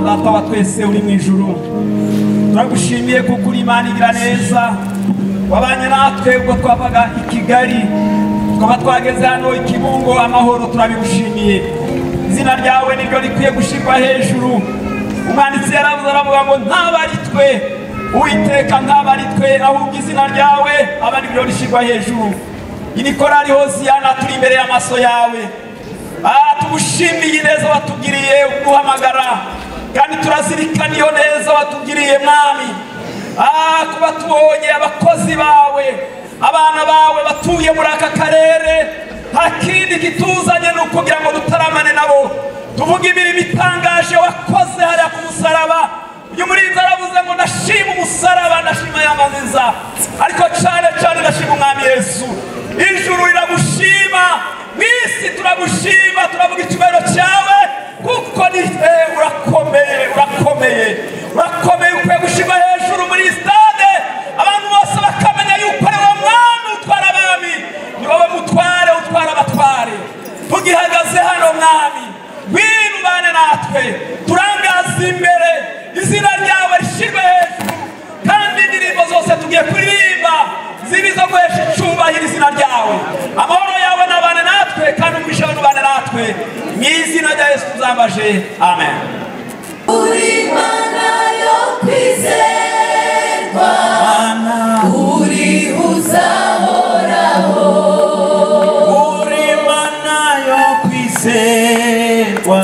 Data wa twese uri mu ijuru, turagushimiye kuko uri Imana igira neza. Wabanye natwe ubwo twavaga i Kigali tukaba twageze hano i Kibungo amahoro, turabigushimiye. Izina ryawe niryo rikwiye gushyirwa hejuru. Umwanditsi yaravuze aravuga ngo ntaba ari twe Uwiteka, ntaba ari twe, ahubwo izina ryawe aba ari ryo rishyirwa hejuru. Iyi korali Hoziyana turi imbere y'amaso yawe. Tugushimiye neza watugiriye uduhamagara, kandi turazirikana iyo neza watugiriye Mwami. Kuba tubonye abakozi bawe, abana bawe batuye muri aka karere, nta kindi kituzanye ni ukugira ngo dutaramane nabo, tuvuge imirimo itangaje wakoze hariya ku musaraba. Uyu murinzi aravuze ngo ndashima umusaraba, ndashima ya nziza, ariko cyane cyane ndashima Umwami Yesu. Ijuru riragushima, mu isi turagushima, turavuga icyubahiro cyawe, kuko ni urakomeye, urakomeye, urakomeye. Ukwiye gushima hejuru muri stade, abantu bose bakamenya yuko ari wowe Mwami utwara abami, ni wowe mutware utwara abatware. Tugihagaze hano Mwami, ngwino ubane natwe, turangaze imbere izina ryawe rishyirwe hejuru, kandi indirimbo zose tugiye kuririmba zibe izo guhesha icyubahiro izina ryawe. Amahoro yawe nabane natwe, kandi umugisha wawe nubane natwe, mu izina rya Yesu tuzambaje, amen. Uri Imana yo kwizerwa, uri uzahoraho. Uri Imana yo kwizerwa,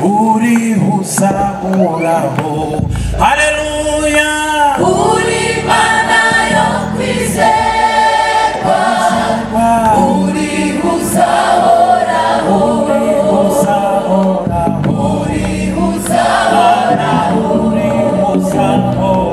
uri uzahoraho. Haleluya. Uri Imana yo kwizerwa, uri uzahoraho. Uzahoraho. Uri uzahoraho. Uri uzahoraho.